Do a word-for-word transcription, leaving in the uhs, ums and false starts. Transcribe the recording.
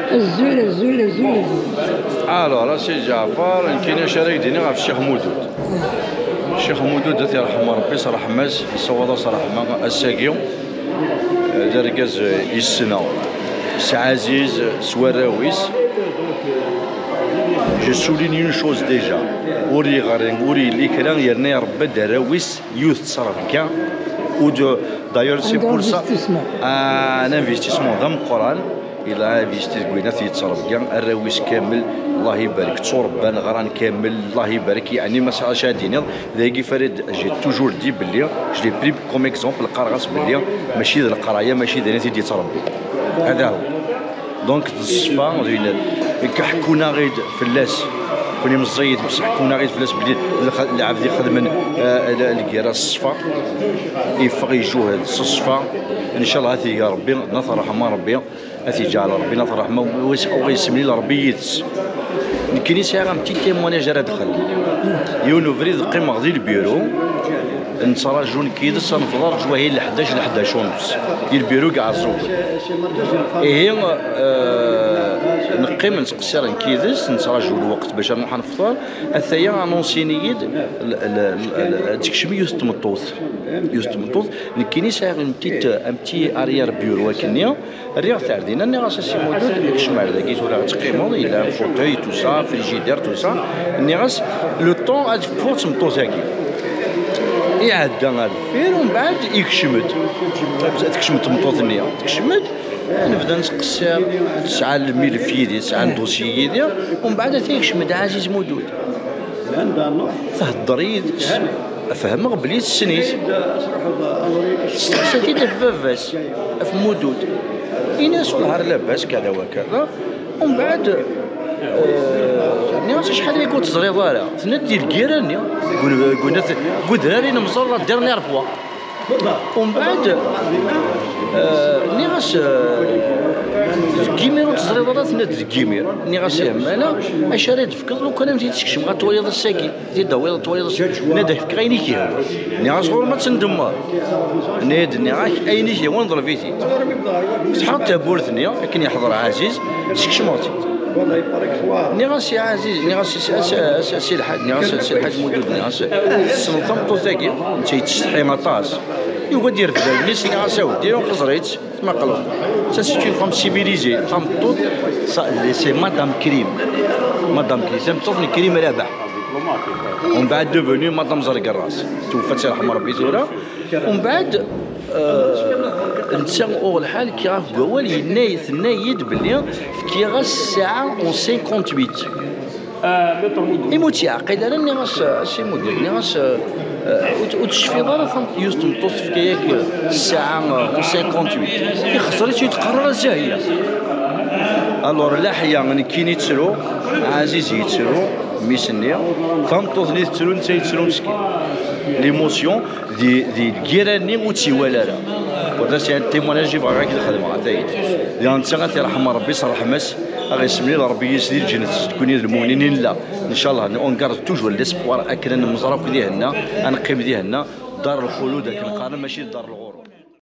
Azul, azul, azul, azul. Alors, a Si Ǧaɛfar, nekkini acu ara k-d-iniɣ ɣef Ccix Mudud. Ccix Mudud, ad t-yerḥem Ṛebbi s ṛṛeḥma-s, yessawaḍ-as ṛṛeḥma ass-agi. D argaz, eh, i ssneɣ s Ɛaziz, s warraw-is. Je souligne une chose déjà. Ur yeɣri, ur yelli kra, yerna iṛebba-d arraw-is yiwet n ttrebga. Ur d-, d'ailleurs, c'est pour ça, un investissement d ameqqran. Yella investir deg wayen ad t-yettrebga, arraw-is kamel, Allah ibarek, tturebban, ɣran kamel, Allah ibarek, yeɛni ma sɛiɣ acu ad d-iniḍ, dagi Farid, j'ai toujours dit belli, je l'ai pris comme exemple, qqareɣ-as belli mačči d leqraya, mačči d ayen i t-id-yettrebbi. Hada hu. Donc, d ṣṣfa, d ayen, ḥekkun-aɣ-id fell-as, kun imeẓẓiyit, bes ḥekkun-aɣ-id fell-as belli lx-, lɛebd ixedmen, eh, l-, lgirra s ṣṣfa, yeffeɣ ijuhed s ṣṣfa, ncallah ad t-yeg Rebbi, ad t-yerḥem Rebbi. Ad t-yeǧɛel Ṛebbi later ṛṛeḥma, u ɣ-yessemlil Ṛebbi yid-s. Nekkini sɛiɣ un petit témoignage ara d-xedmeɣ. Yiwen ubrid qqimeɣ di lbiru, nettraǧu nekk yid-s ad nefḍer ǧwahi leḥdac, leḥdac u nefs, di lbiru deg Ɛeẓẓug. Ihi, eh, neqqim nettqessir nekk yid-s, nettraǧu lweqt bac ad nruḥ ad nefḍer. Ataya anonsini-yi-d, l-, l-, l-, l-, ad tekcem yiwet n tmeṭṭut. Yiwet n tmeṭṭut, nekkini sɛiɣ un petit, un petit arrière bureau akkenni. Rriɣ-t ar dinna, nniɣ-as a Si Mudud, kcem ar dagi tura ad teqqimeḍ, yella fauteuil, tout ça, frigidaire, tout ça. Nniɣ-as, le temps ad kfuɣ d tmeṭṭut-agi. Iɛedda ar deffir, umbeɛd ikcem-d. Tekcem-d tmeṭṭut-nni, tekcem-d, nebda nettqessir, tesɛa lmilef yid-i, tesɛa dossier yid-i, umbeɛd ata ikcem-d Ɛaziz Mudud. Thedder yid-s, fehmeɣ belli tessen-it. Testeqsa-t-id ɣef baba-s, ɣef Mudud. Ini-as wellah ar labas, kada wa kada. Umbeɛd, eh, nniɣ-as acḥal aya ur teẓriḍ ara. Tenna-d di lgirra-nni, deg un-, deg un-, deg udrar i nemẓer la dernière fois. Umbeɛd, eh, nniɣ-as, eh, deg yimir ur teẓriḍ ara, tenna-d deg yimir. Nniɣ-as, ih, mala, acu ara d-tefkeḍ lukan am t-id-tekcem, ɣa twaliḍ ass-agi, t-id-tawiḍ, ad twaliḍ ass-, nna-d ad k-fkeɣ ayen i k-yehwan. Nniɣ-as, ɣur-m ad tendemmeḍ. Nna-d, nniɣ-ak, ayen i k-yehwan, ḍleb-it-id. Fetḥeɣ tawwurt-nni, akken yeḥḍer Ɛaziz, skecmeɣ-tt-id. Nniɣ-as i Ɛaziz, nniɣ-as i, a, a, a, a Si Lḥaǧ, nniɣ-as a Si Lḥaǧ Mudud, nniɣ-as, tessneḍ tameṭṭut-agi, netta yettsetḥi aṭas. Yugi ad yerfed allen-is, nniɣ-as, a weddi, ruḥ ẓer-itt, tmaqleḍ. Ça, c'est une femme civilisée. Tameṭṭut, ça, c'est Madame Krim. Madame Krim, tameṭṭut n Krim Rabaḥ. Umbeɛd devenu Madame Zergerras. Tweffa, ad tt-yerḥem Rebbi tura. Umbeɛd, eh, netta uɣ lḥal, kkiɣ ɣef wawal, yenna-, tenna-yi-d belli fkiɣ-as ssaɛa en cinquante-huit. Imi ur tt-yeɛqil ara, nniɣ-as, a Si Mudud, nniɣ-as, eh, ur t-, ur tecfiḍ ara tam-, yiwet n tmeṭṭut tefka-yak ssaɛa, eh, en cinquante-huit. Ixẓer-itt ur d-teqqar ara Zahya. Alors, leḥya, nekkini ttruɣ, Ɛaziz yettru, mmi-s-nni, tameṭṭut-nni tettru, netta yettru meskin. L'émotion, di, di lgira-nni ur tt-iwala ara. Wala c'est un témoignage i bɣiɣ ad k-d-xedmeɣ, atay. Diɣ netta ad t-yerḥem Rebbi s ṛṛeḥma-s, ad ɣ-yessemlil Rebbi yis di lǧennet, s ddunit d lmumnin i nella. Ncallah, on garde toujours l'espoir akken ad nemẓer akk di henna, ad neqqim di henna, dar lxulud akken qqaren, mačči d dar lɣurur.